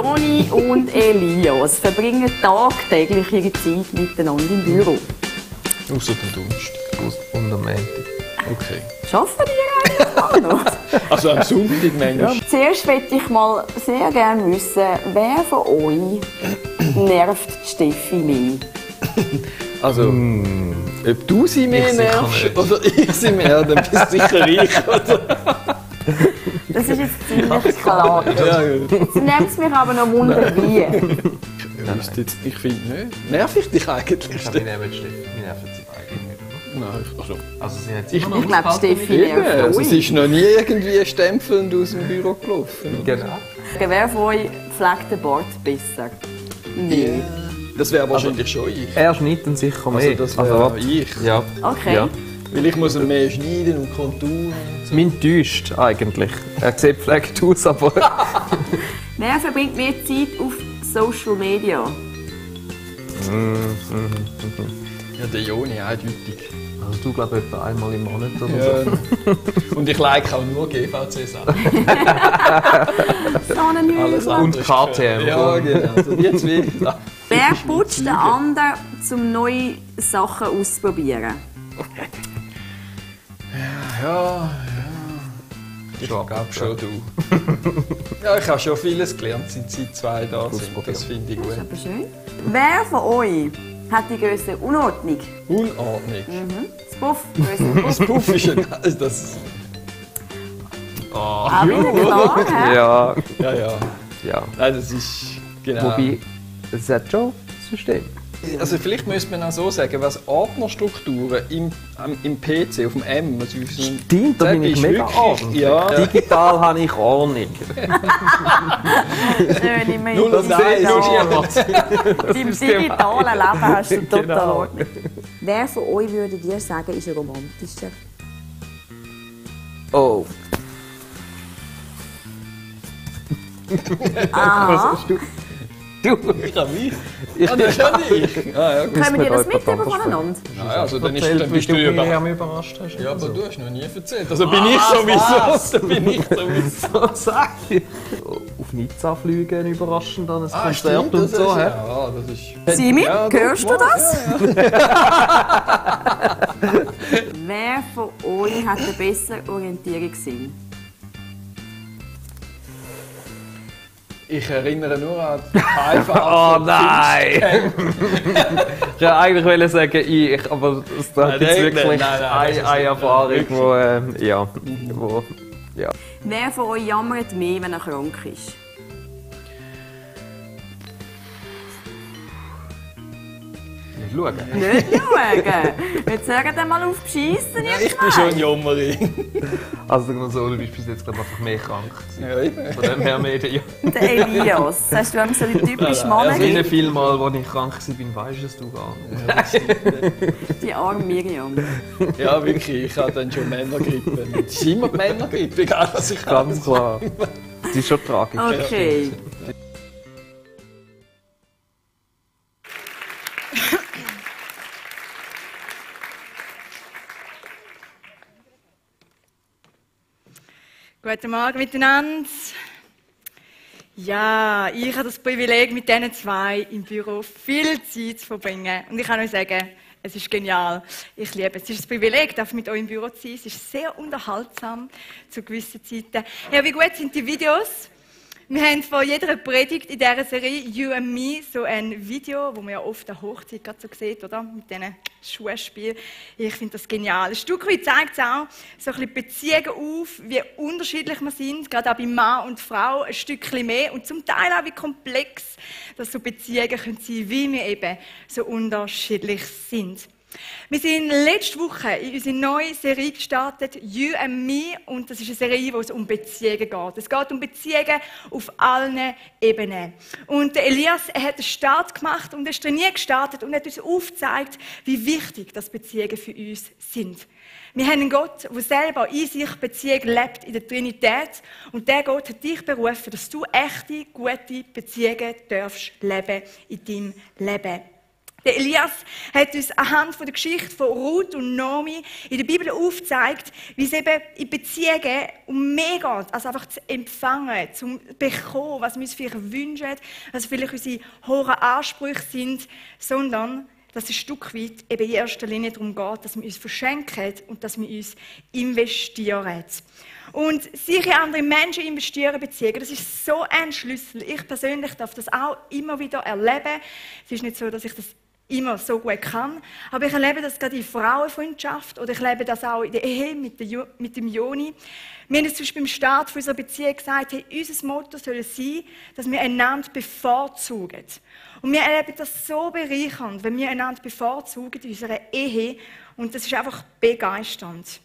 Joni und Elias verbringen tagtäglich ihre Zeit miteinander im Büro. Außer am Donnerstag Und am Montag. Okay. Schaffen die eigentlich auch noch? Also am Sonntag manchmal. Ja. Zuerst möchte ich mal sehr gerne wissen, wer von euch nervt die Steffi mehr? Also, ob du sie mehr Ich sicher nervst nicht. oder ich sie mehr, dann bist du sicher ich, oder? Das ist jetzt ziemlich klar. Ja, gut. Sie nervt mich aber noch wunder wie. Ich finde nicht. Nerv ich dich eigentlich, Wir Steffi? nehmen Steffi. Wir nerven sie eigentlich nicht, oder? Nein, also, Also sie hat Ich- immer noch Ich glaube, ausgehalten Steffi mit eben, nervt also, euch. sie ist noch nie irgendwie stempelnd aus dem Büro gelaufen. ihr. Genau. Wer von euch pflegt den Bart besser? Nein. Das wäre wahrscheinlich schon ich. Er schneidet dann sicher mehr. Also das wäre ich. Ja. Okay. Ja. Weil ich muss ihn mehr schneiden und Konturen und so. Mein täuscht eigentlich. Er sieht gepflegt aus, aber... Wer verbringt mehr Zeit auf Social Media? Ja, der Joni, eindeutig. Also du glaubst etwa einmal im Monat oder so. Ja. Und ich like auch nur GVC-Sachen. Alles Und KTM. Ja, genau. Also die zwei. Wer putzt den anderen, um neue Sachen auszuprobieren? Ja. Ich glaube schon du. Ja, ich habe schon vieles gelernt, seit sie 2 da sind. Das finde ich gut. Aber schön. Wer von euch hat die grösste Unordnung? Unordnung. Das Puff, grösste Das Puff. Puff ist ja das. Auch wieder klar, hä? Ja. Ja, ja. Ja. Nein, das ist. Genau. Wobei, es hat schon System. Also vielleicht müsste man auch so sagen, was Ordnerstrukturen im PC, auf dem M, also wie so ein Stimmt, da bin ich ist mega wirklich- ordentlich. Ja. Digital habe ich Ordnung. Schön, immer Null und eins ist Im digitalen Leben hast du total Genau. Ordnung. Wer von euch würde dir sagen, ist romantischer? Oh. Aha. Du. Ich habe mich. Ah, das ist ja nicht. Ah, ja, gut. Können wir dir das mir mitgeben jemand anders voneinander? Ah, also dann Erzählt, bist wie du du über. Miriam überrascht hast. Ja, aber du hast noch nie erzählt. Also bin ich sowieso. Da bin ich sowieso. So sag ich. Auf Nizza fliegen überraschend an ein Konzert stimmt, und das so. ist- hä? Ja, das ist. Simi, Ja, hörst du doch, das? Ja, Wer von euch hat einen besseren Orientierungssinn? Ich erinnere nur an die Haifa. Oh nein! Ich wollte eigentlich sagen, ich, aber da gibt es Nein, wirklich nein, das ist eine nicht- Erfahrung, wo, ja. Wer von euch jammert mehr, wenn er krank ist? Nicht schauen. Nicht schauen! Jetzt hört ihr mal auf Beschissen. Ich bin schon ein Jammerin. Also so, du bist bis jetzt glaub ich, einfach mehr krank gewesen. Ja, eben. Von dem her mehr der Der Elias. Hast du immer so die typische Nein, Also Männer? wie viel Mal, als ich krank war, weisst es du gar nicht. Die arme Miriam. Ja, wirklich. Ich habe dann schon Männergrippe. Es ist immer die Männergrippe, egal was ich habe. Ganz klar. Das ist schon tragisch. Okay. Guten Morgen miteinander. Ja, ich habe das Privileg, mit diesen zwei im Büro viel Zeit zu verbringen. Und ich kann euch sagen, es ist genial. Ich liebe es. Es ist ein Privileg, darf mit euch im Büro zu sein. Es ist sehr unterhaltsam zu gewissen Zeiten. Ja, wie gut sind die Videos? Wir haben vor jeder Predigt in dieser Serie You and Me so ein Video, wo man ja oft an Hochzeit gerade so sieht, oder? Mit diesen Schuhspielen. Ich finde das genial. Ein Stück weit zeigt es auch so ein bisschen Beziehungen auf, wie unterschiedlich wir sind, gerade auch bei Mann und Frau ein Stückchen mehr und zum Teil auch wie komplex, dass so Beziehungen können sein, wie wir eben so unterschiedlich sind. Wir sind letzte Woche in unsere neue Serie gestartet, You and Me, und das ist eine Serie, wo es um Beziehungen geht. Es geht um Beziehungen auf allen Ebenen. Und der Elias hat einen Start gemacht und ist trainiert gestartet und hat uns aufgezeigt, wie wichtig das Beziehungen für uns sind. Wir haben einen Gott, der selber in sich Beziehung lebt, in der Trinität. Und der Gott hat dich berufen, dass du echte, gute Beziehungen darfst leben in deinem Leben. Der Elias hat uns anhand der Geschichte von Ruth und Naomi in der Bibel aufgezeigt, wie es eben in Beziehungen um mehr geht, als einfach zu empfangen, zu bekommen, was wir uns vielleicht wünschen, was vielleicht unsere hohen Ansprüche sind, sondern dass es ein Stück weit eben in erster Linie darum geht, dass wir uns verschenken und dass wir uns investieren. Und sich in andere Menschen investieren, Beziehungen, das ist so ein Schlüssel. Ich persönlich darf das auch immer wieder erleben. Es ist nicht so, dass ich das immer so gut kann, aber ich erlebe das gerade in Frauenfreundschaft oder ich erlebe das auch in der Ehe mit dem Joni. Wir haben zum Beispiel beim Start unserer Beziehung gesagt, hey, unser Motto soll es sein, dass wir einander bevorzugen. Und wir erleben das so bereichernd, wenn wir einander bevorzugen in unserer Ehe und das ist einfach begeisternd.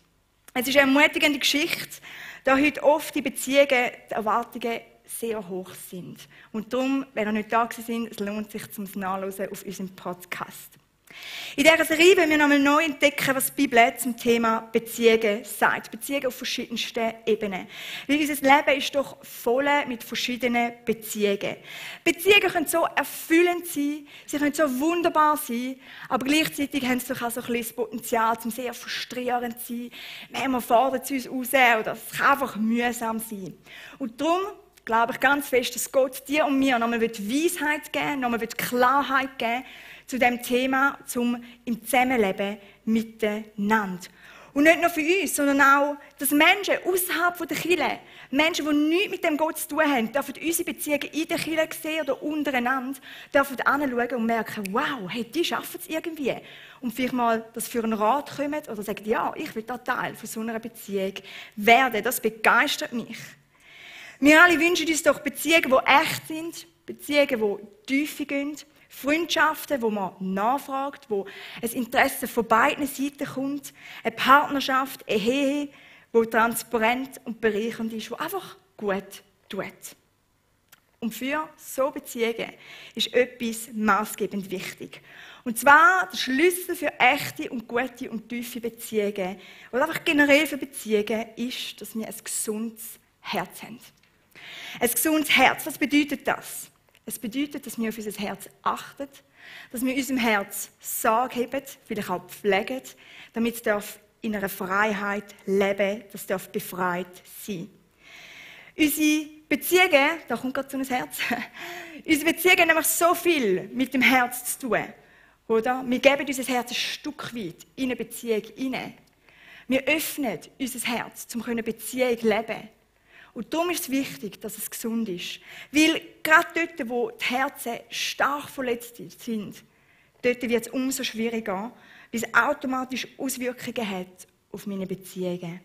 Es ist eine ermutigende Geschichte, da heute oft in Beziehungen die Erwartungen sehr hoch sind. Und darum, wenn ihr nicht da sind, es lohnt sich zum Nachhören auf unserem Podcast. In dieser Serie wollen wir nochmal neu entdecken, was die Bibel zum Thema Beziehungen sagt. Beziehungen auf verschiedensten Ebenen. Weil unser Leben ist doch voll mit verschiedenen Beziehungen. Beziehungen können so erfüllend sein, sie können so wunderbar sein, aber gleichzeitig haben sie doch auch so ein bisschen das Potenzial, zum sehr frustrierend zu sein. Manchmal fordert es uns raus oder es kann einfach mühsam sein. Und darum glaube ich ganz fest, dass Gott dir und mir nochmal Weisheit geben, nochmal Klarheit geben zu diesem Thema, im Zusammenleben miteinander. Und nicht nur für uns, sondern auch, dass Menschen außerhalb der Kirche, Menschen, die nichts mit dem Gott zu tun haben, dürfen unsere Beziehungen in der Kirche sehen oder untereinander, dürfen anschauen und merken, wow, hey, die schaffen es irgendwie. Und vielleicht mal, dass für einen Rat kommen oder sagen, ja, ich will da Teil von so einer Beziehung werden. Das begeistert mich. Wir alle wünschen uns doch Beziehungen, die echt sind, Beziehungen, die Tiefe gehen, Freundschaften, wo man nachfragt, wo ein Interesse von beiden Seiten kommt, eine Partnerschaft, eine Ehe, die transparent und bereichernd ist, die einfach gut tut. Und für so Beziehungen ist etwas maßgebend wichtig. Und zwar der Schlüssel für echte und gute und tiefe Beziehungen, oder einfach generell für Beziehungen, ist, dass wir ein gesundes Herz haben. Ein gesundes Herz, was bedeutet das? Es bedeutet, dass wir auf unser Herz achten, dass wir unserem Herz Sorge haben, vielleicht auch pflegen, damit es in einer Freiheit leben darf, das darf befreit sein. Unsere Beziehungen, da kommt gerade so ein Herz, unsere Beziehungen haben nämlich so viel mit dem Herz zu tun. Oder? Wir geben unser Herz ein Stück weit in eine Beziehung hinein. Wir öffnen unser Herz, um eine Beziehung zu leben. Und darum ist es wichtig, dass es gesund ist. Weil gerade dort, wo die Herzen stark verletzt sind, dort wird es umso schwieriger, weil es automatisch Auswirkungen hat auf meine Beziehungen.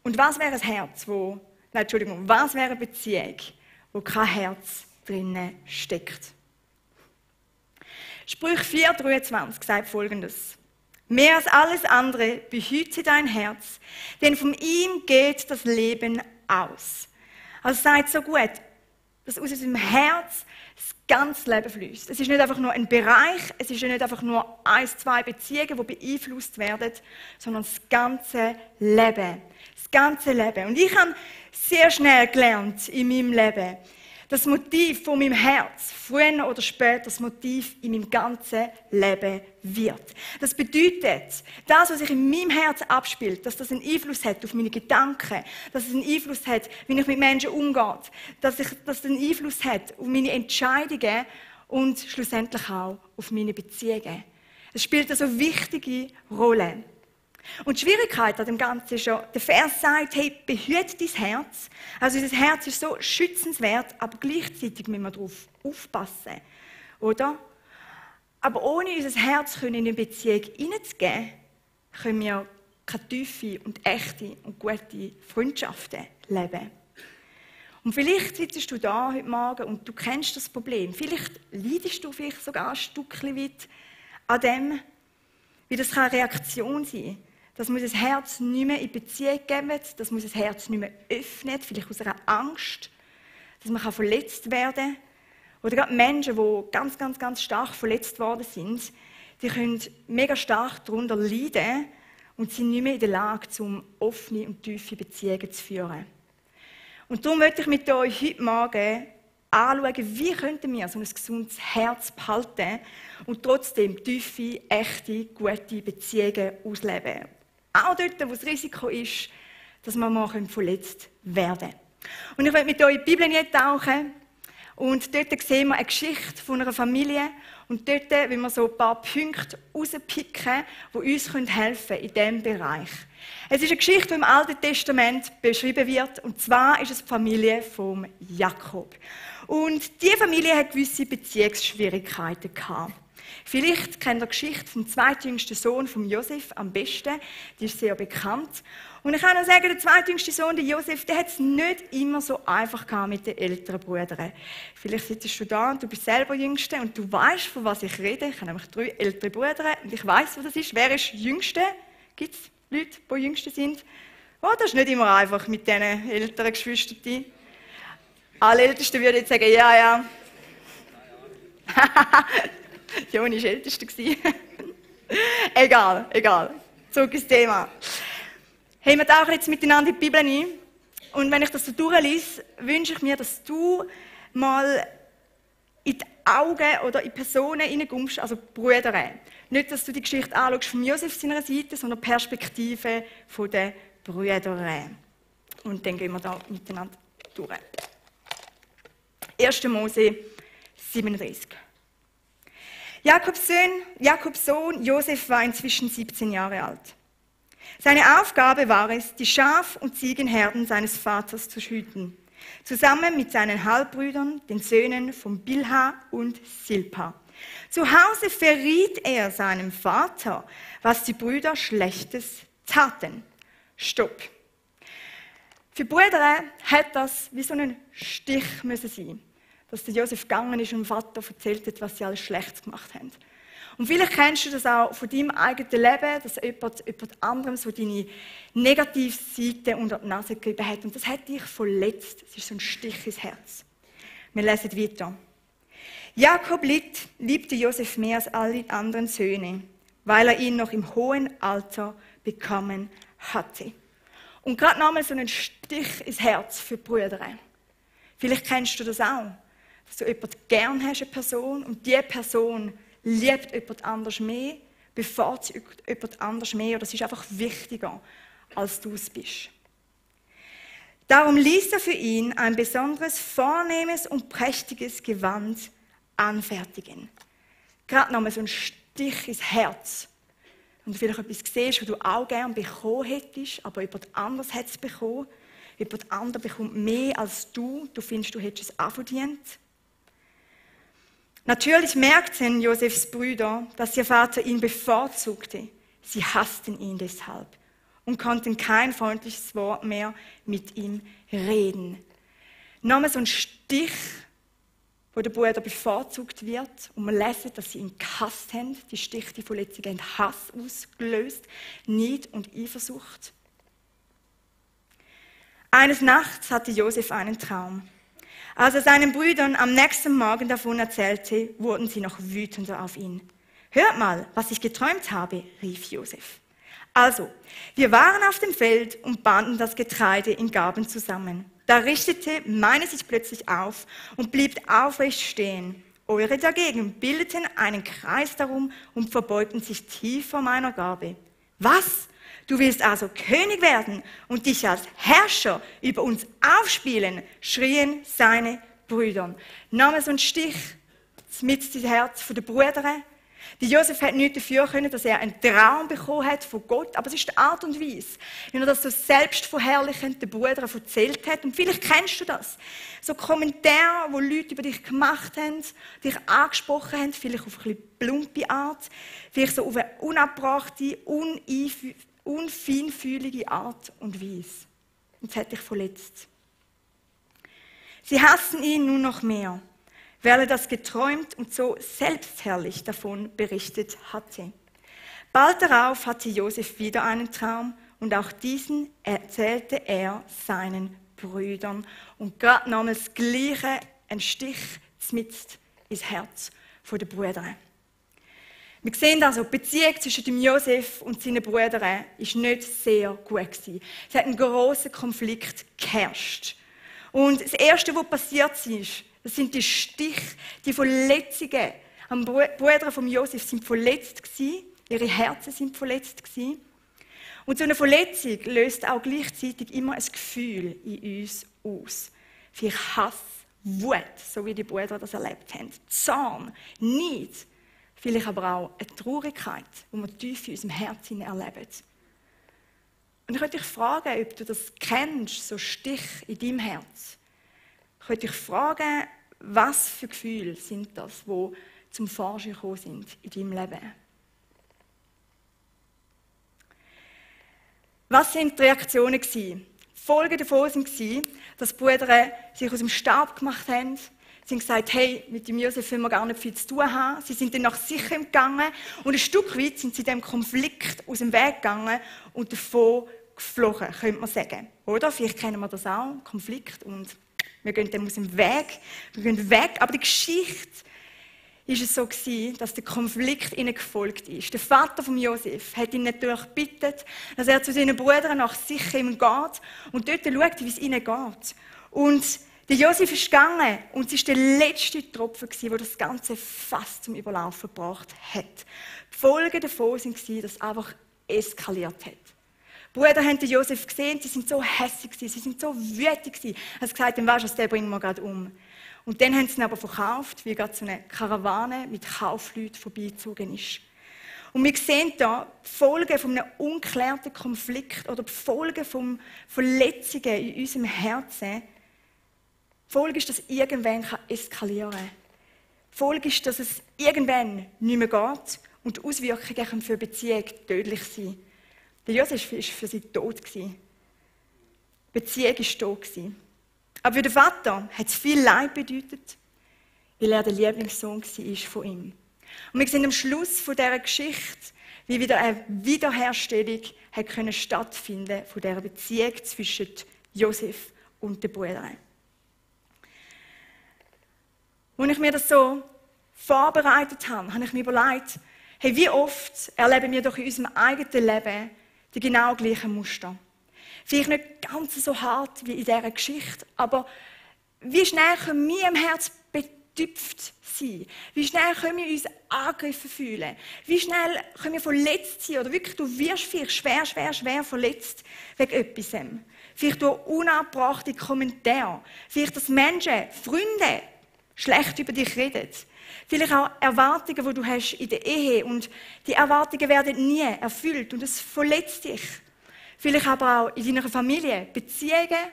Und was wäre ein Herz, was wäre eine Beziehung, wo kein Herz drinnen steckt? Sprüche 4,23 sagt Folgendes: Mehr als alles andere behüte dein Herz, denn von ihm geht das Leben aus. Also es sagt so gut, dass aus unserem Herz das ganze Leben fließt. Es ist nicht einfach nur ein Bereich, es ist nicht einfach nur 1, 2 Beziehungen, die beeinflusst werden, sondern das ganze Leben. Das ganze Leben. Und ich habe sehr schnell gelernt in meinem Leben, das Motiv von meinem Herz, früher oder später das Motiv in meinem ganzen Leben wird. Das bedeutet, das, was sich in meinem Herz abspielt, dass das einen Einfluss hat auf meine Gedanken, dass es einen Einfluss hat, wie ich mit Menschen umgehe, dass es einen Einfluss hat auf meine Entscheidungen und schlussendlich auch auf meine Beziehungen. Es spielt also eine wichtige Rolle. Und die Schwierigkeit an dem Ganzen ist ja, der Vers sagt, hey, behüte dein Herz. Also unser Herz ist so schützenswert, aber gleichzeitig müssen wir darauf aufpassen. Oder? Aber ohne unser Herz in eine Beziehung hineinzugeben, können wir keine tiefe und echte und gute Freundschaften leben. Und vielleicht sitzt du da heute Morgen und du kennst das Problem. Vielleicht leidest du vielleicht sogar ein Stückchen weit an dem, wie das eine Reaktion sein kann. Dass man das Herz nicht mehr in Beziehung geben, dass man das Herz nicht mehr öffnet, vielleicht aus einer Angst, dass man verletzt werden kann. Oder gerade Menschen, die ganz, ganz, ganz stark verletzt worden sind, die können mega stark darunter leiden und sind nicht mehr in der Lage, offene und tiefe Beziehungen zu führen. Und darum möchte ich mit euch heute Morgen anschauen, wie könnten wir so ein gesundes Herz behalten und trotzdem tiefe, echte, gute Beziehungen ausleben. Auch dort, wo das Risiko ist, dass wir mal verletzt werden können. Und ich möchte mit euch in die Bibel tauchen. Und dort sehen wir eine Geschichte von einer Familie. Und dort will wir so ein paar Punkte rauspicken, die uns helfen können in diesem Bereich. Es ist eine Geschichte, die im Alten Testament beschrieben wird. Und zwar ist es die Familie von Jakob. Und diese Familie hat gewisse Beziehungsschwierigkeiten gehabt. Vielleicht kennt ihr die Geschichte vom zweitjüngsten Sohn von Josef am besten. Die ist sehr bekannt. Und ich kann auch sagen, der zweitjüngste Sohn, der Josef, der hat es nicht immer so einfach gehabt mit den älteren Brüdern. Vielleicht sitzt du da und du bist selber Jüngste und du weißt, von was ich rede. Ich habe nämlich 3 ältere Brüder und ich weiß, was das ist. Wer ist Jüngste? Gibt es Leute, die Jüngste sind? Oh, das ist nicht immer einfach mit diesen älteren Geschwistern. Alle Ältesten würden jetzt sagen, ja. Joni war Ältester. Egal. Zurück ins Thema. Hey, wir tauchen jetzt miteinander in die Bibel ein. Und wenn ich das so durchlese, wünsche ich mir, dass du mal in die Augen oder in Personen hineinkommst, also Brüder. Nicht, dass du die Geschichte anschaust von Josef seiner Seite, sondern die Perspektive der Brüder. Und dann gehen wir da miteinander durch. 1. Mose 37. Jakobs Sohn Josef war inzwischen 17 Jahre alt. Seine Aufgabe war es, die Schaf- und Ziegenherden seines Vaters zu hüten, zusammen mit seinen Halbbrüdern, den Söhnen von Bilha und Silpa. Zu Hause verriet er seinem Vater, was die Brüder Schlechtes taten. Stopp. Für Brüder hätte das wie so ein Stich müssen sein, dass der Josef gegangen ist und dem Vater erzählt hat, was sie alles Schlechtes gemacht haben. Und vielleicht kennst du das auch von deinem eigenen Leben, dass jemand anderem so deine negative Seite unter die Nase gegeben hat. Und das hat dich verletzt. Es ist so ein Stich ins Herz. Wir lesen weiter. Jakob liebte Josef mehr als alle anderen Söhne, weil er ihn noch im hohen Alter bekommen hatte. Und gerade nochmal so einen Stich ins Herz für Brüder. Vielleicht kennst du das auch, dass du jemanden gern hast, eine Person, und diese Person liebt jemand anders mehr, bevorzugt jemand anders mehr, oder es ist einfach wichtiger, als du es bist. Darum ließ er für ihn ein besonderes, vornehmes und prächtiges Gewand anfertigen. Gerade nochmal so ein Stich ins Herz. Und du vielleicht etwas siehst, was du auch gerne bekommen hättest, aber jemand anderes hat es bekommen. Jemand anderes bekommt mehr als du. Du findest, du hättest es auch verdient. Natürlich merkten Josefs Brüder, dass ihr Vater ihn bevorzugte. Sie hassten ihn deshalb und konnten kein freundliches Wort mehr mit ihm reden. Nochmal so ein Stich, wo der Bruder bevorzugt wird. Und wir lesen, dass sie ihn gehasst haben. Die Stiche, die Verletzungen haben Hass ausgelöst, Neid und Eifersucht. Eines Nachts hatte Josef einen Traum. Als er seinen Brüdern am nächsten Morgen davon erzählte, wurden sie noch wütender auf ihn. Hört mal, was ich geträumt habe, rief Josef. Also, wir waren auf dem Feld und banden das Getreide in Garben zusammen. Da richtete meine sich plötzlich auf und blieb aufrecht stehen. Eure dagegen bildeten einen Kreis darum und verbeugten sich tief vor meiner Garbe. Was? Du willst also König werden und dich als Herrscher über uns aufspielen, schrien seine Brüder. Nahm so einen Stich mit ins Herz der Brüder. Die Josef hat nichts dafür können, dass er einen Traum bekommen hat von Gott, aber es ist die Art und Weise, wie er das so selbstverherrlichend den Brüdern erzählt hat. Und vielleicht kennst du das. So Kommentare, wo Leute über dich gemacht haben, dich angesprochen haben, vielleicht auf eine bisschen plumpe Art, vielleicht so auf eine unabbrachte, unfeinfühlige Art und Weise. Und es hat dich verletzt. Sie hassen ihn nur noch mehr, weil er das geträumt und so selbstherrlich davon berichtet hatte. Bald darauf hatte Josef wieder einen Traum und auch diesen erzählte er seinen Brüdern. Und gerade nochmals das Gleiche, ein Stich mitten ins Herz der Brüder. Wir sehen also, die Beziehung zwischen dem Josef und seinen Brüdern war nicht sehr gut gewesen. Es hat einen grossen Konflikt geherrscht. Und das Erste, was passiert ist, Das sind die Stiche, die Verletzungen. Am Brüder von Josef sind verletzt gewesen, ihre Herzen sind verletzt gewesen. Und so eine Verletzung löst auch gleichzeitig immer ein Gefühl in uns aus. Vielleicht Hass, Wut, so wie die Brüder das erlebt haben. Zorn, Neid, vielleicht aber auch eine Traurigkeit, die wir tief in unserem Herzen erleben. Und ich möchte dich fragen, ob du das kennst, so Stich in deinem Herz. Ich möchte dich fragen, was für Gefühle sind das, die zum Vorschein gekommen sind in deinem Leben? Was waren die Reaktionen? Die Folgen davon waren, dass die Brüder sich aus dem Staub gemacht haben. Sie haben gesagt, hey, mit dem Josef wollen wir gar nicht viel zu tun haben. Sie sind dann nach Sichem gegangen und ein Stück weit sind sie dem Konflikt aus dem Weg gegangen und davon geflohen, könnte man sagen. Oder? Vielleicht kennen wir das auch, Konflikt, und wir gehen dem aus dem Weg. Wir gehen weg, aber die Geschichte ist es so gewesen, dass der Konflikt ihnen gefolgt ist. Der Vater von Josef hat ihn natürlich gebeten, dass er zu seinen Brüdern nach Sichem geht und dort schaut, wie es ihnen geht. Und der Josef ist gegangen und es war der letzte Tropfen, der das ganze Fass zum Überlaufen gebracht hat. Die Folgen davon waren, dass es einfach eskaliert hat. Die Brüder haben den Josef gesehen, sie sind so hässig, sie sind so wütig. Sie haben gesagt, weißt du, den bringen wir gerade um. Und dann haben sie ihn aber verkauft, wie gerade so eine Karawane mit Kaufleuten vorbeigezogen ist. Und wir sehen hier die Folgen von einem ungeklärten Konflikt oder die Folgen von Verletzungen in unserem Herzen. Die Folge ist, dass es irgendwann eskalieren kann. Die Folge ist, dass es irgendwann nicht mehr geht und die Auswirkungen können für eine Beziehung tödlich sein. Der Josef war für sie tot. Die Beziehung war tot. Aber für den Vater hat es viel Leid bedeutet, weil er der Lieblingssohn war von ihm. Und wir sehen am Schluss dieser Geschichte, wie wieder eine Wiederherstellung stattfinden konnte von dieser Beziehung zwischen Josef und den Brüdern. Als ich mir das so vorbereitet habe, habe ich mir überlegt, hey, wie oft erleben wir doch in unserem eigenen Leben die genau gleichen Muster. Vielleicht nicht ganz so hart wie in dieser Geschichte, aber wie schnell können wir im Herz betüpft sein? Wie schnell können wir uns angegriffen fühlen? Wie schnell können wir verletzt sein? Oder wirklich, du wirst vielleicht schwer verletzt wegen etwas. Vielleicht durch unangebrachte Kommentare. Vielleicht, dass Menschen, Freunde, schlecht über dich reden. Vielleicht auch Erwartungen, die du hast in der Ehe und die Erwartungen werden nie erfüllt und es verletzt dich. Vielleicht aber auch in deiner Familie, Beziehungen,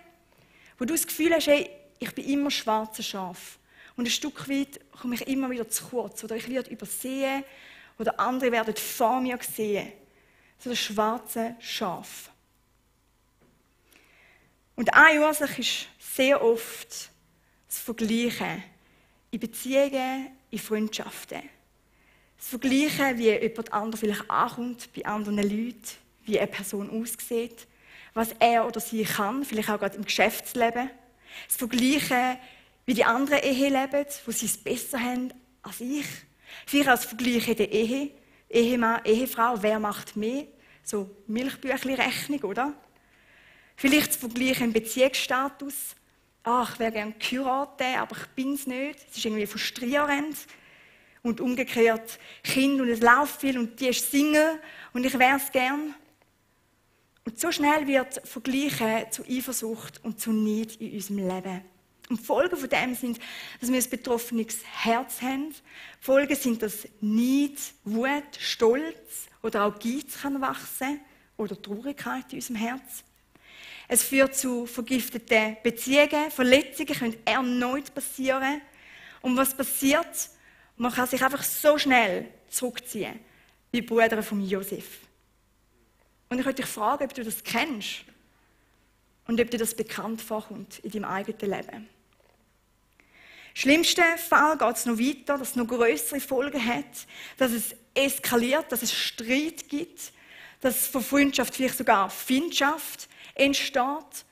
wo du das Gefühl hast, hey, ich bin immer schwarzer Schaf. Und ein Stück weit komme ich immer wieder zu kurz. Oder ich werde übersehen oder andere werden vor mir gesehen. So das schwarze Schaf. Und eine Ursache ist sehr oft das Vergleichen in Beziehungen, in Freundschaften. Das Vergleichen, wie jemand anderes vielleicht ankommt bei anderen Leuten, wie eine Person aussieht, was er oder sie kann, vielleicht auch gerade im Geschäftsleben. Das Vergleichen, wie die anderen Ehe leben, wo sie es besser haben als ich. Vielleicht auch das Vergleichen in der Ehe, Ehemann, Ehefrau, wer macht mehr? So Milchbüchli-Rechnung, oder? Vielleicht das Vergleichen im Beziehungsstatus. Ich wäre gerne geheiratet, aber ich bin es nicht. Es ist irgendwie frustrierend. Und umgekehrt, Kind und es läuft viel und die ist Single und ich wäre es gern. Und so schnell wird Vergleichen zu Eifersucht und zu Neid in unserem Leben. Und die Folgen von dem sind, dass wir ein betroffenes Herz haben. Die Folgen sind, dass Neid, Wut, Stolz oder auch Geiz kann wachsen oder Traurigkeit in unserem Herz. Es führt zu vergifteten Beziehungen, Verletzungen können erneut passieren. Und was passiert? Man kann sich einfach so schnell zurückziehen, wie die Brüder von Josef. Und ich möchte dich fragen, ob du das kennst und ob dir das bekannt vorkommt in deinem eigenen Leben. Im schlimmsten Fall geht es noch weiter, dass es noch grössere Folgen hat, dass es eskaliert, dass es Streit gibt, dass von Freundschaft vielleicht sogar Feindschaft entsteht,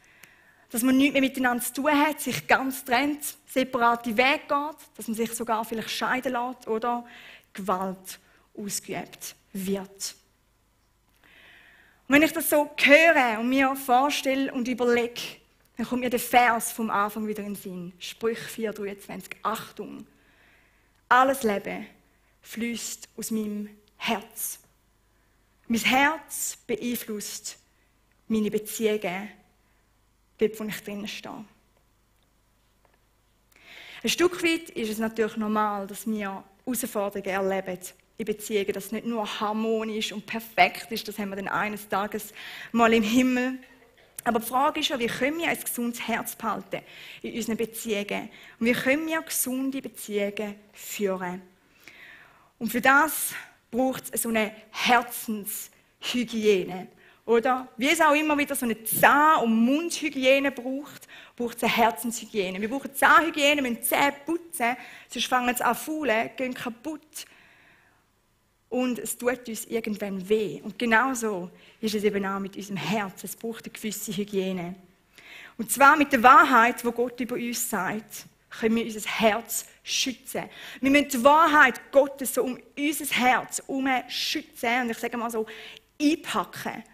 dass man nichts mehr miteinander zu tun hat, sich ganz trennt, separate Wege geht, dass man sich sogar vielleicht scheiden lässt oder Gewalt ausgeübt wird. Und wenn ich das so höre und mir vorstelle und überlege, dann kommt mir der Vers vom Anfang wieder in den Sinn. Sprüche 4,23. Achtung! Alles Leben fließt aus meinem Herz. Mein Herz beeinflusst meine Beziehungen, dort, wo ich drinnen stehe. Ein Stück weit ist es natürlich normal, dass wir Herausforderungen erleben in Beziehungen, dass es nicht nur harmonisch und perfekt ist, das haben wir dann eines Tages mal im Himmel. Aber die Frage ist ja, wie können wir ein gesundes Herz behalten in unseren Beziehungen? Und wie können wir gesunde Beziehungen führen? Und für das braucht es so eine Herzenshygiene. Oder wie es auch immer wieder so eine Zahn- und Mundhygiene braucht es eine Herzenshygiene. Wir brauchen Zahnhygiene, wir müssen Zähne putzen, sonst fangen sie an zu faulen, gehen kaputt. Und es tut uns irgendwann weh. Und genauso ist es eben auch mit unserem Herz. Es braucht eine gewisse Hygiene. Und zwar mit der Wahrheit, die Gott über uns sagt, können wir unser Herz schützen. Wir müssen die Wahrheit Gottes so um unser Herz herum schützen und ich sage mal so, einpacken.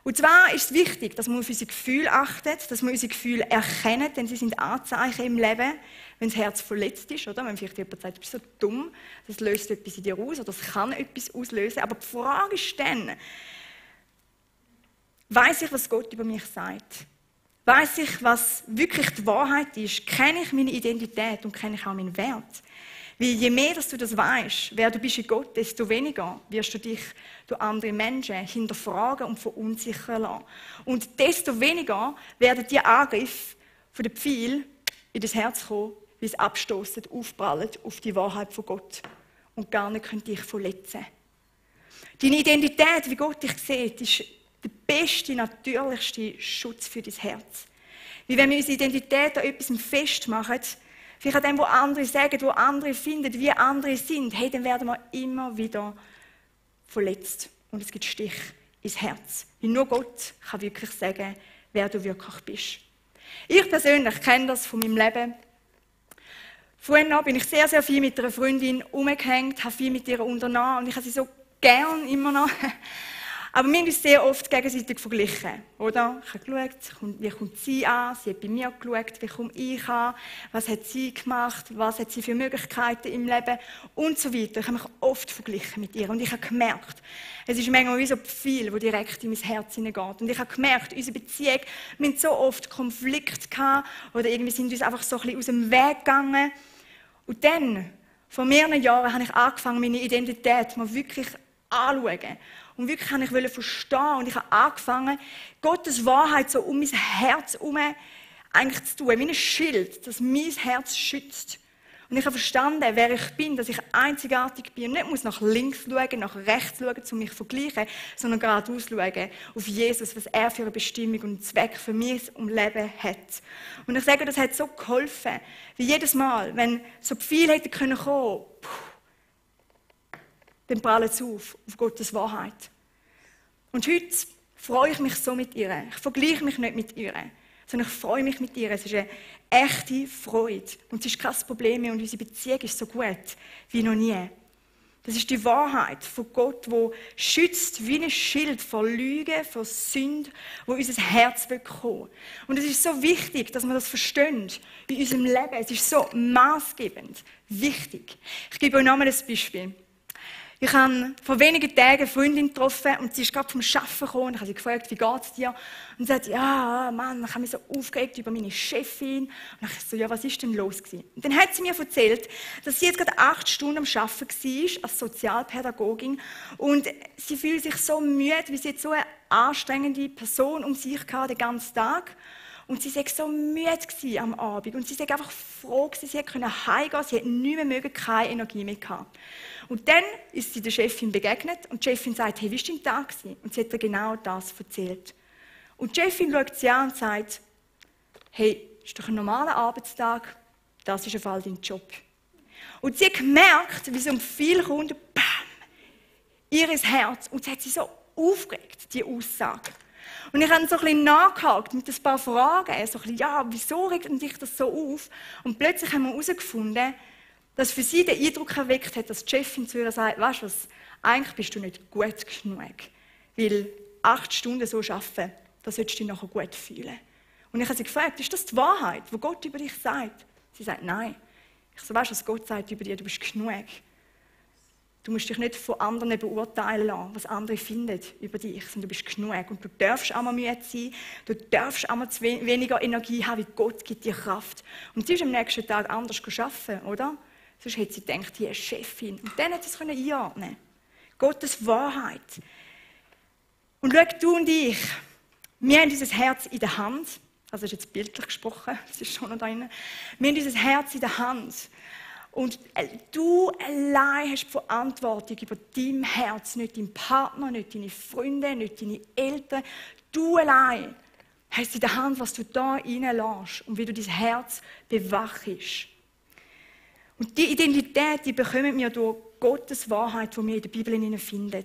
Und zwar ist es wichtig, dass wir auf unsere Gefühle achten, dass wir unsere Gefühle erkennen, denn sie sind Anzeichen im Leben, wenn das Herz verletzt ist, oder? Wenn vielleicht jemand sagt, du bist so dumm, das löst etwas in dir aus, oder das kann etwas auslösen. Aber die Frage ist dann, weiss ich, was Gott über mich sagt? Weiss ich, was wirklich die Wahrheit ist? Kenne ich meine Identität und kenne ich auch meinen Wert? Weil je mehr dass du das weißt, wer du bist in Gott, desto weniger wirst du dich durch andere Menschen hinterfragen und verunsichern lassen. Und desto weniger werden die Angriffe von den Pfeilen in das Herz kommen, wie es abstoßend aufprallen auf die Wahrheit von Gott und gar nicht dich verletzen. Deine Identität, wie Gott dich sieht, ist der beste, natürlichste Schutz für dein Herz. Wie wenn wir unsere Identität an etwas festmachen, vielleicht an dem, was andere sagen, wo andere finden, wie andere sind, hey, dann werden wir immer wieder verletzt. Und es gibt Stich ins Herz. Weil nur Gott kann wirklich sagen, wer du wirklich bist. Ich persönlich kenne das von meinem Leben. Früher bin ich sehr, sehr viel mit einer Freundin umgehängt, habe viel mit ihr unternommen und ich habe sie so gern immer noch. Aber wir haben uns sehr oft gegenseitig verglichen, oder? Ich habe geschaut, wie kommt sie an, sie hat bei mir geschaut, wie komme ich an, was hat sie gemacht, was hat sie für Möglichkeiten im Leben und so weiter. Ich habe mich oft verglichen mit ihr und ich habe gemerkt, es ist manchmal wie so viel, das direkt in mein Herz hineingeht. Und ich habe gemerkt, unsere Beziehung, wir hatten so oft Konflikte gehabt, oder irgendwie sind uns einfach so ein bisschen aus dem Weg gegangen. Und dann, vor mehreren Jahren, habe ich angefangen, meine Identität mal wirklich anzuschauen. Und wirklich wollte ich verstehen und ich habe angefangen, Gottes Wahrheit so um mein Herz herum eigentlich zu tun, wie ein Schild, das mein Herz schützt. Und ich habe verstanden, wer ich bin, dass ich einzigartig bin und nicht muss nach links schauen, nach rechts schauen, um mich zu vergleichen, sondern geradeaus schauen auf Jesus, was er für eine Bestimmung und einen Zweck für mich im Leben hat. Und ich sage, das hat so geholfen, wie jedes Mal, wenn so viel hätte kommen können, dann prallen sie auf Gottes Wahrheit. Und heute freue ich mich so mit ihr. Ich vergleiche mich nicht mit ihr, sondern ich freue mich mit ihr. Es ist eine echte Freude. Und es ist kein Problem mehr und unsere Beziehung ist so gut wie noch nie. Das ist die Wahrheit von Gott, die schützt wie ein Schild vor Lügen, vor Sünde, wo unser Herz bekommt. Und es ist so wichtig, dass wir das verstehen in unserem Leben. Es ist so maßgebend wichtig. Ich gebe euch nochmal ein Beispiel. Ich habe vor wenigen Tagen eine Freundin getroffen und sie ist gerade vom Arbeiten gekommen. Ich habe sie gefragt, wie geht es dir? Und sie sagt, ja, Mann, ich habe mich so aufgeregt über meine Chefin. Und ich so, ja, was ist denn los gewesen? Und dann hat sie mir erzählt, dass sie jetzt gerade 8 Stunden am Arbeiten war, als Sozialpädagogin. Und sie fühlt sich so müde, weil sie jetzt so eine anstrengende Person um sich hatte, den ganzen Tag. Und sie war so müde am Abend. Und sie war einfach froh, sie konnte heimgehen, sie hat nicht mehr mögen, keine Energie mehr gehabt. Und dann ist sie der Chefin begegnet und die Chefin sagt, hey, wie war dein Tag? Und sie hat ihr genau das erzählt. Und die Chefin schaut sie an und sagt, hey, das ist doch ein normaler Arbeitstag, das ist auf Fall dein Job. Und sie hat gemerkt, wie so um viele Kunden, bam, ihr Herz, und sie hat sie so aufgeregt, die Aussage. Und ich habe so ein bisschen nachgehakt mit ein paar Fragen, so ein bisschen, ja, wieso regt dich das so auf? Und plötzlich haben wir herausgefunden, dass für sie den Eindruck erweckt hat, dass die Chefin zu ihr sagt, weißt du was, eigentlich bist du nicht gut genug. Weil 8 Stunden so arbeiten, da solltest du dich nachher gut fühlen. Und ich habe sie gefragt, ist das die Wahrheit, die Gott über dich sagt? Sie sagt, nein. Ich so, weißt du, was Gott sagt über dich? Du bist genug. Du musst dich nicht von anderen beurteilen lassen, was andere finden über dich, sondern du bist genug. Und du darfst einmal müde sein, du darfst einmal weniger Energie haben, weil Gott gibt dir Kraft. Und sie ist am nächsten Tag anders arbeiten, oder? Sonst hätte sie gedacht, die ist Chefin. Und dann hat sie es einordnen. Gottes Wahrheit. Und schau, du und ich, wir haben dieses Herz in der Hand. Also das ist jetzt bildlich gesprochen, das ist schon noch da drin. Wir haben dieses Herz in der Hand. Und du allein hast die Verantwortung über dein Herz, nicht dein Partner, nicht deine Freunde, nicht deine Eltern. Du allein hast in der Hand, was du da reinlässt und wie du dein Herz bewachst. Und die Identität, die bekommen wir durch Gottes Wahrheit, die wir in der Bibel finden.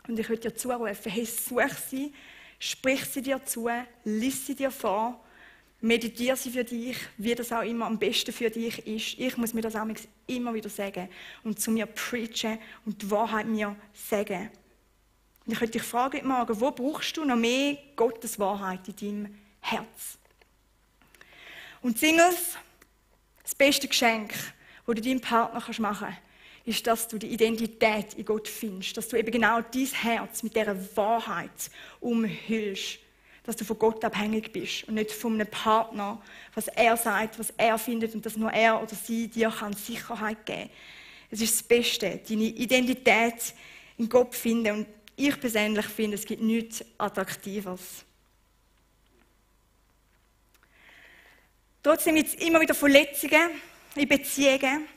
Und ich würde dir zurufen, hey, such sie, sprich sie dir zu, lies sie dir vor, meditiere sie für dich, wie das auch immer am besten für dich ist. Ich muss mir das auch immer wieder sagen und zu mir preachen und die Wahrheit mir sagen. Und ich möchte dich fragen heute Morgen, wo brauchst du noch mehr Gottes Wahrheit in deinem Herz? Und Singles, das beste Geschenk, das du deinem Partner machen kannst, ist, dass du die Identität in Gott findest, dass du eben genau dein Herz mit dieser Wahrheit umhüllst, dass du von Gott abhängig bist und nicht von einem Partner, was er sagt, was er findet und dass nur er oder sie dir Sicherheit geben kann. Es ist das Beste, deine Identität in Gott finden. Und ich persönlich finde, es gibt nichts Attraktiveres. Trotzdem gibt es immer wieder Verletzungen in Beziehungen.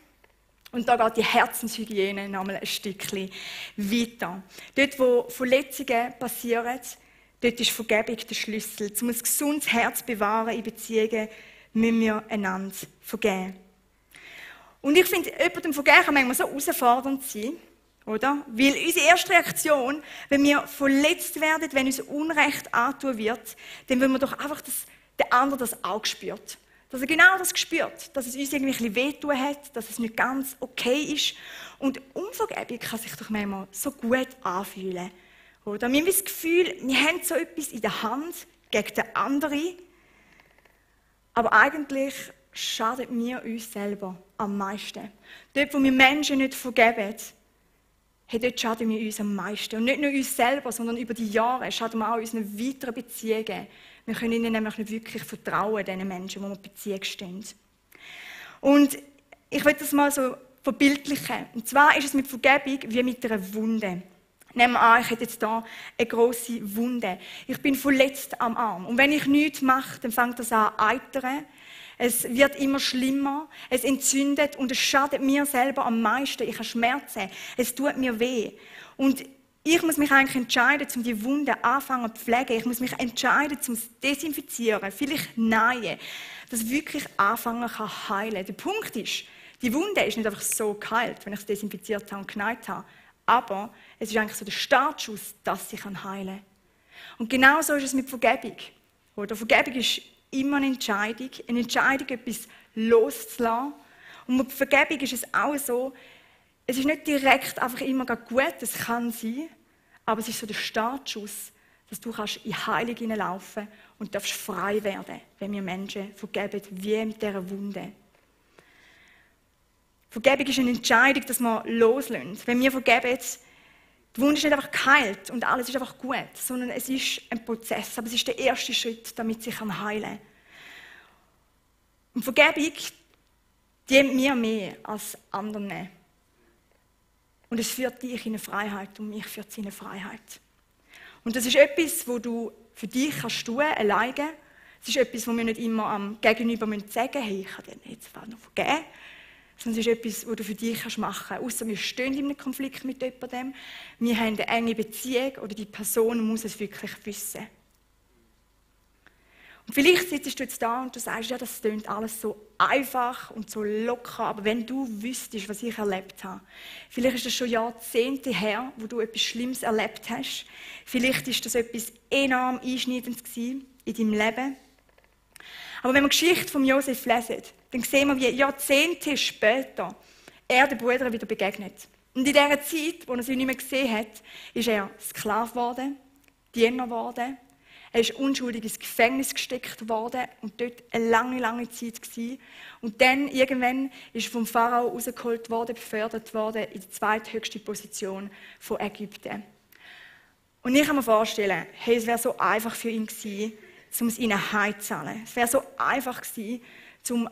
Und da geht die Herzenshygiene nochmal ein Stückchen weiter. Dort, wo Verletzungen passieren, dort ist Vergebung der Schlüssel. Um ein gesundes Herz zu bewahren in Beziehungen, müssen wir einander vergeben. Und ich finde, jemandem vergeben kann manchmal so herausfordernd sein, oder? Weil unsere erste Reaktion, wenn wir verletzt werden, wenn uns Unrecht angetan wird, dann wollen wir doch einfach, dass der andere das auch spürt. Dass er genau das spürt, dass es uns irgendwie ein bisschen wehtun hat, dass es nicht ganz okay ist. Und Unvergebung kann sich doch manchmal so gut anfühlen. Oder? Wir haben das Gefühl, wir haben so etwas in der Hand gegen den anderen, aber eigentlich schadet mir uns selber am meisten. Dort, wo wir Menschen nicht vergeben, hey, dort schaden wir uns am meisten. Und nicht nur uns selber, sondern über die Jahre schaden wir auch unseren weiteren Beziehungen. Wir können ihnen nämlich nicht wirklich vertrauen, diesen Menschen, die wir in Beziehung stehen. Und ich will das mal so verbildlichen. Und zwar ist es mit Vergebung wie mit einer Wunde. Nehmen wir an, ich hätte jetzt hier eine grosse Wunde. Ich bin verletzt am Arm. Und wenn ich nichts mache, dann fängt das an zu eitern. Es wird immer schlimmer, es entzündet und es schadet mir selber am meisten. Ich habe Schmerzen, es tut mir weh. Und ich muss mich eigentlich entscheiden, um die Wunde anfangen zu pflegen. Ich muss mich entscheiden, um es zu desinfizieren, vielleicht nähen, dass es wirklich anfangen kann zu heilen. Der Punkt ist, die Wunde ist nicht einfach so geheilt, wenn ich es desinfiziert habe und genäht habe. Aber es ist eigentlich so der Startschuss, dass sie heilen kann. Und genau so ist es mit Vergebung. Oder? Vergebung ist immer eine Entscheidung, etwas loszulassen. Und mit Vergebung ist es auch so, es ist nicht direkt einfach immer gut, es kann sein, aber es ist so der Startschuss, dass du in Heilung hineinlaufen und darfst frei werden, wenn wir Menschen vergeben, wie mit dieser Wunde. Vergebung ist eine Entscheidung, dass wir loslassen. Wenn wir vergeben, die Wunde ist nicht einfach geheilt und alles ist einfach gut, sondern es ist ein Prozess, aber es ist der erste Schritt, damit sie heilen kann. Und Vergebung dient mir mehr als anderen. Und es führt dich in eine Freiheit und mich führt es in eine Freiheit. Und das ist etwas, wo du für dich kannst tun, alleine. Es ist etwas, wo wir nicht immer am Gegenüber sagen müssen, hey, ich habe dir jetzt noch vergeben. Sondern es ist etwas, was du für dich machen kannst. Ausser wir stehen in einem Konflikt mit jemandem. Wir haben eine enge Beziehung oder die Person muss es wirklich wissen. Und vielleicht sitzt du jetzt da und du sagst, ja, das klingt alles so einfach und so locker, aber wenn du wüsstest, was ich erlebt habe, vielleicht ist das schon Jahrzehnte her, wo du etwas Schlimmes erlebt hast, vielleicht ist das etwas enorm Einschneidendes gewesen in deinem Leben. Aber wenn wir die Geschichte von Josef lesen, dann sehen wir, wie Jahrzehnte später er den Brüdern wieder begegnet. Und in dieser Zeit, wo er sie nicht mehr gesehen hat, ist er Sklave geworden, Diener geworden. Er ist unschuldig ins Gefängnis gesteckt worden und dort eine lange, lange Zeit gewesen. Und dann, irgendwann, ist vom Pharao rausgeholt worden, befördert worden in die zweithöchste Position von Ägypten. Und ich kann mir vorstellen, hey, es wäre so einfach für ihn gewesen, um es ihnen heimzuzahlen. Es wäre so einfach gewesen, um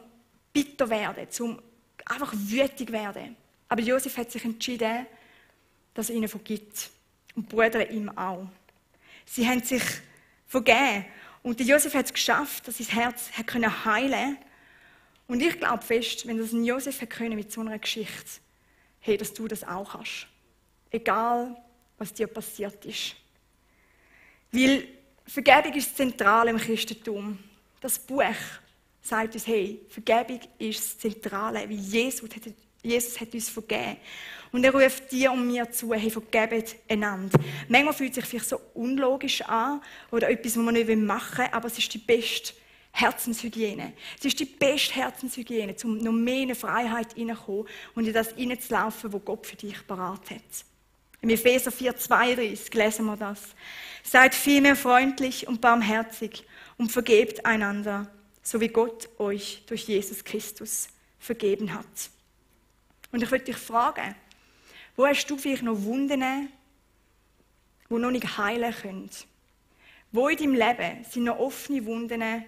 bitter zu werden, um einfach wütig zu werden. Aber Josef hat sich entschieden, dass er ihnen vergibt. Und die Brüder ihm auch. Sie haben sich vergeben. Und Josef hat es geschafft, dass sein Herz heilen konnte. Und ich glaube fest, wenn das ein Josef mit so einer Geschichte, hey, dass du das auch hast. Egal, was dir passiert ist. Weil Vergebung ist zentral im Christentum. Das Buch sagt uns, hey, Vergebung ist das Zentrale, weil Jesus hat uns vergeben. Und er ruft dir und mir zu, hey, vergebt einander. Manchmal fühlt es sich vielleicht so unlogisch an oder etwas, was man nicht machen will, aber es ist die beste Herzenshygiene. Es ist die beste Herzenshygiene, um noch mehr in eine Freiheit hineinzukommen und in das hineinzulaufen, was Gott für dich parat hat. Im Epheser 4,32 lesen wir das. Seid vielmehr freundlich und barmherzig und vergebt einander, so wie Gott euch durch Jesus Christus vergeben hat. Und ich möchte dich fragen, wo hast du vielleicht noch Wunden, die noch nicht heilen können? Wo in deinem Leben sind noch offene Wunden,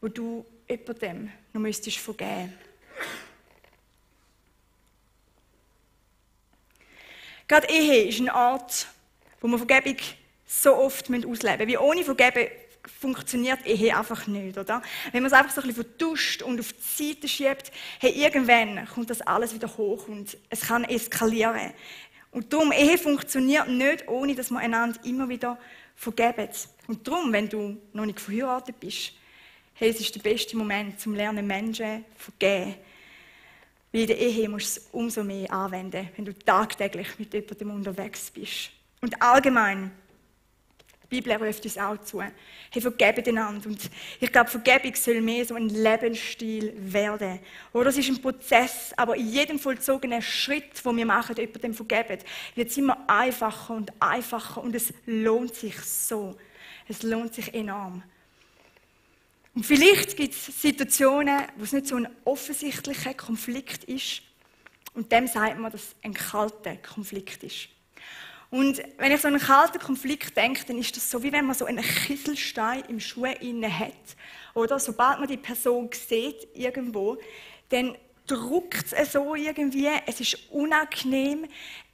wo du jemandem noch müsstest vergeben? Gerade Ehe ist ein Ort, wo wir Vergebung so oft ausleben müssen. Wie ohne Vergebung funktioniert Ehe einfach nicht, oder? Wenn man es einfach so ein bisschen vertuscht und auf die Seite schiebt, hey, irgendwann kommt das alles wieder hoch und es kann eskalieren. Und darum, Ehe funktioniert nicht, ohne dass wir einander immer wieder vergeben. Und darum, wenn du noch nicht verheiratet bist, hey, es ist der beste Moment, zum Lernen Menschen vergeben. Weil in der Ehe musst du es umso mehr anwenden, wenn du tagtäglich mit jemandem unterwegs bist. Und allgemein, die Bibel ruft uns auch zu, hey, vergebt einander. Und ich glaube, Vergebung soll mehr so ein Lebensstil werden. Oder es ist ein Prozess, aber in jedem vollzogenen Schritt, den wir machen, jemandem vergeben, wird es immer einfacher und es lohnt sich so. Es lohnt sich enorm. Und vielleicht gibt es Situationen, wo es nicht so ein offensichtlicher Konflikt ist. Und dem sagt man, dass es ein kalter Konflikt ist. Und wenn ich so an einen kalten Konflikt denke, dann ist das so, wie wenn man so einen Kieselstein im Schuh inne hat. Oder sobald man die Person sieht irgendwo, dann drückt es so irgendwie, es ist unangenehm,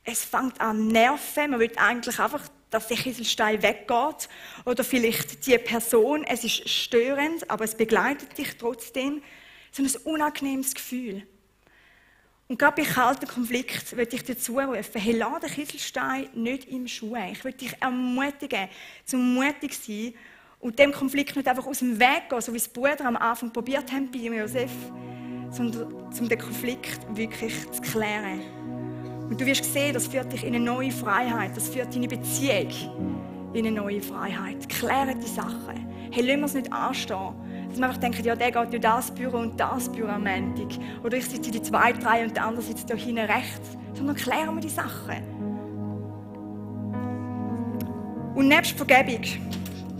es fängt an zu nerven, man will eigentlich einfach, dass der Kieselstein weggeht. Oder vielleicht die Person, es ist störend, aber es begleitet dich trotzdem. So ein unangenehmes Gefühl. Und gerade bei kalten Konflikten möchte ich dir zurufen, hey, lass den Kieselstein nicht im Schuh. Ich möchte dich ermutigen, zum mutig sein und dem Konflikt nicht einfach aus dem Weg gehen, so wie es die Brüder am Anfang probiert haben bei Josef, sondern um den Konflikt wirklich zu klären. Und du wirst sehen, das führt dich in eine neue Freiheit, das führt deine Beziehung in eine neue Freiheit. Kläre die Sachen. Hey, lassen wir es nicht anstehen. Dass man einfach denkt, ja, der geht durch das Büro und das Büro am Montag. Oder ich sitze in die zweite Reihe und der andere sitzt da hinten rechts. Sondern klären wir die Sachen. Und nebst Vergebung,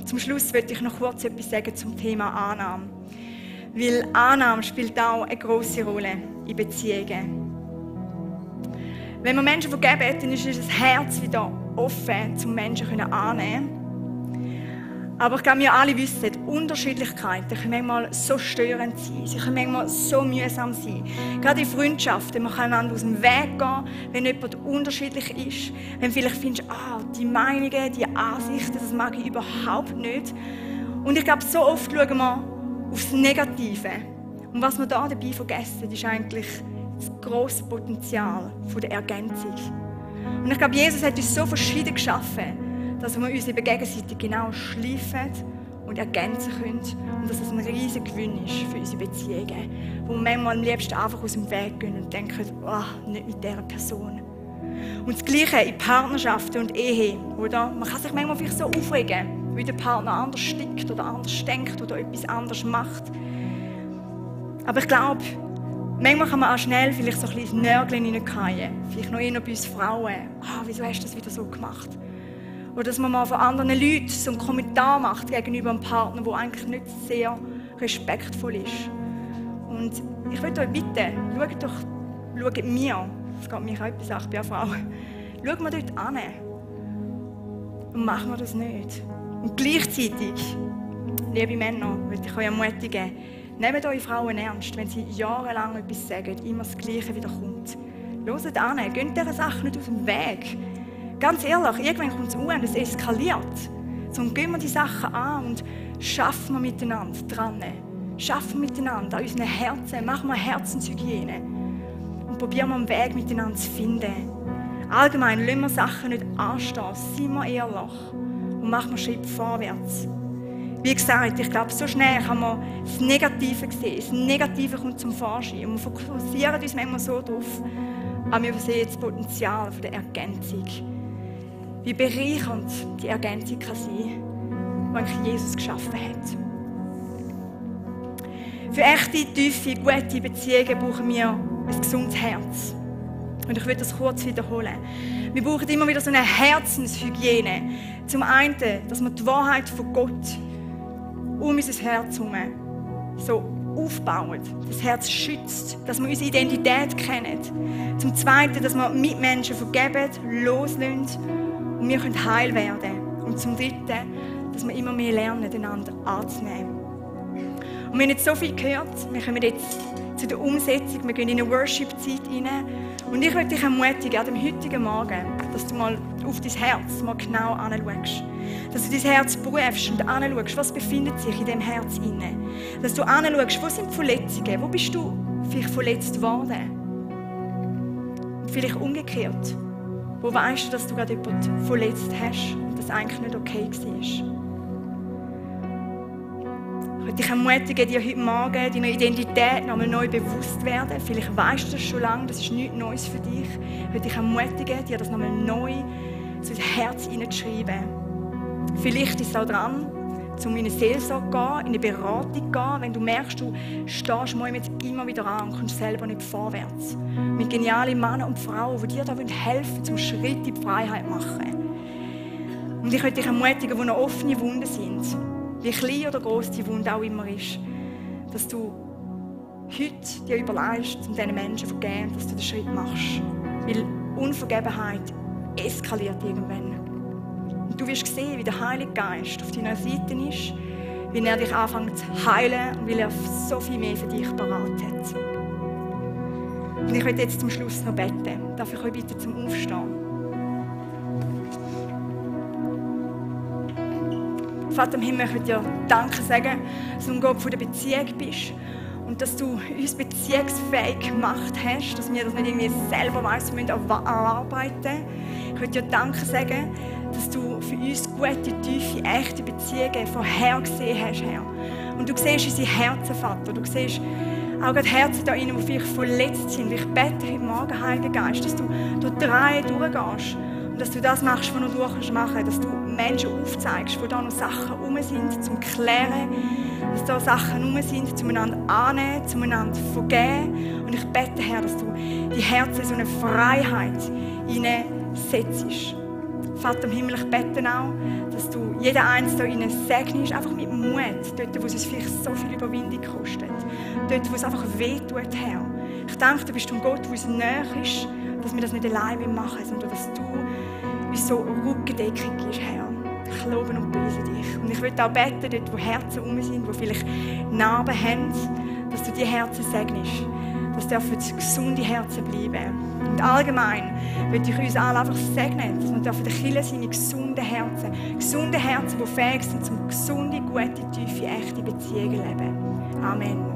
zum Schluss möchte ich noch kurz etwas sagen zum Thema Annahme. Weil Annahme spielt auch eine grosse Rolle in Beziehungen. Wenn wir Menschen vergeben, dann ist unser Herz wieder offen, um Menschen anzunehmen. Aber ich glaube, wir alle wissen, Unterschiedlichkeiten können manchmal so störend sein. Sie können manchmal so mühsam sein. Gerade in Freundschaften, man kann einander aus dem Weg gehen, wenn jemand unterschiedlich ist. Wenn vielleicht findest, die Meinungen, die Ansichten, das mag ich überhaupt nicht. Und ich glaube, so oft schauen wir aufs Negative. Und was wir da dabei vergessen, ist eigentlich das grosse Potenzial der Ergänzung. Und ich glaube, Jesus hat uns so verschieden geschaffen, dass wir uns eben gegenseitig genau schleifen und ergänzen können und dass das ein riesiger Gewinn ist für unsere Beziehungen, wo wir manchmal am liebsten einfach aus dem Weg gehen und denken, nicht mit dieser Person. Und das Gleiche in Partnerschaften und Ehe, oder? Man kann sich manchmal vielleicht so aufregen, weil der Partner anders tickt oder anders denkt oder etwas anders macht. Aber ich glaube, manchmal kann man auch schnell vielleicht so ein bisschen ins Nörgeln hineingehen. Vielleicht noch eher bei uns Frauen. Wieso hast du das wieder so gemacht? Oder dass man mal von anderen Leuten so einen Kommentar macht gegenüber einem Partner, der eigentlich nicht sehr respektvoll ist. Und ich würde euch bitten, schaut mir, es geht mich auch etwas an, ich bin eine Frau, schaut mir dort an und machen wir das nicht. Und gleichzeitig, liebe Männer, würde ich euch ermutigen, nehmt eure Frauen ernst, wenn sie jahrelang etwas sagen, immer das Gleiche wieder kommt. Hört an, geht dieser Sache nicht aus dem Weg. Ganz ehrlich, irgendwann kommt es an, es eskaliert. So, gehen wir die Sachen an und schaffen wir miteinander dran. Schaffen wir miteinander an unseren Herzen, machen wir Herzenshygiene. Und probieren wir einen Weg miteinander zu finden. Allgemein lassen wir Sachen nicht anstehen, seien wir ehrlich und machen wir Schritt vorwärts. Wie gesagt, ich glaube, so schnell kann man das Negative sehen. Das Negative kommt zum Vorschein. Und wir fokussieren uns manchmal so drauf, aber wir sehen das Potenzial der Ergänzung. Wie bereichernd die Ergänzung kann sein, die eigentlich Jesus geschaffen hat. Für echte, tiefe, gute Beziehungen brauchen wir ein gesundes Herz. Und ich will das kurz wiederholen. Wir brauchen immer wieder so eine Herzenshygiene. Zum einen, dass wir die Wahrheit von Gott um unser Herz herum so aufbauen, das Herz schützt, dass wir unsere Identität kennen. Zum Zweiten, dass wir Mitmenschen vergeben, loslassen und wir können heil werden. Und zum Dritten, dass wir immer mehr lernen, einander anzunehmen. Und wir haben jetzt so viel gehört, wir kommen jetzt zu der Umsetzung, wir gehen in eine Worship-Zeit rein. Und ich möchte dich ermutigen, an dem heutigen Morgen, dass du mal auf dein Herz mal genau anschaust. Dass du dein Herz prüfst und anschaust, was befindet sich in diesem Herz inne. Dass du anschaust, wo sind die Verletzungen, wo bist du vielleicht verletzt worden. Und vielleicht umgekehrt, wo weißt du, dass du gerade jemanden verletzt hast und das eigentlich nicht okay war. Ich möchte dich ermutigen, dir heute Morgen deiner Identität nochmal neu bewusst werden. Vielleicht weißt du das schon lange, das ist nichts Neues für dich. Ich möchte dich ermutigen, dir das nochmal neu zu dein Herz hineinzuschreiben. Vielleicht ist es auch dran, um in eine Seelsorge zu gehen, in eine Beratung zu gehen, wenn du merkst, du stehst immer wieder an und kommst selber nicht vorwärts. Mit genialen Männern und Frauen, die dir da helfen, zum Schritt in die Freiheit zu machen. Und ich möchte dich ermutigen, wo noch offene Wunden sind, wie klein oder groß die Wunde auch immer ist, dass du heute dir überlegst, um diesen Menschen zu vergeben, dass du den Schritt machst. Weil Unvergebenheit eskaliert irgendwann. Und du wirst sehen, wie der Heilige Geist auf deiner Seite ist, wie er dich anfängt zu heilen und weil er so viel mehr für dich parat hat. Und ich möchte jetzt zum Schluss noch beten. Darf ich euch bitten zum Aufstehen? Vater im Himmel, ich möchte dir Danke sagen, dass du ein Gott von der Beziehung bist und dass du uns beziehungsfähig gemacht hast, dass wir das nicht irgendwie selber weiss, wir müssen erarbeiten. Ich möchte dir Danke sagen, dass du für uns gute, tiefe, echte Beziehungen vorhergesehen hast, Herr. Und du siehst unsere Herzen, Vater. Du siehst auch die Herzen da innen, die vielleicht verletzt sind. Ich bete heute Morgen, Heiliger Geist, dass du durch die Reihe durchgehst. Und dass du das machst, was du machen kannst. Dass du Menschen aufzeigst, wo da noch Sachen rum sind, zum Klären. Dass da Sachen rum sind, zueinander annehmen, zueinander vergeben. Und ich bete, Herr, dass du die Herzen in so eine Freiheit hineinsetzt. Vater im Himmel, ich bete auch, dass du jeden Einzelnen da innen segnest, einfach mit Mut, dort, wo es uns so viel Überwindung kostet. Dort, wo es einfach wehtut, Herr. Ich danke, du bist ein Gott, der uns näher ist, dass wir das nicht allein machen, sondern dass du uns so Rückendeckung gibst, Herr. Ich lobe und preise dich. Und ich möchte auch beten, dort, wo Herzen rum sind, wo vielleicht Narben haben, dass du die Herzen segnest. Das dürfen gesunde Herzen bleiben. Und allgemein möchte ich uns alle einfach segnen, dass wir dürfen der Kirche sein mit gesunden Herzen. Gesunde Herzen, die fähig sind, zum gesunde, gute, tiefe, echte Beziehungen zu leben. Amen.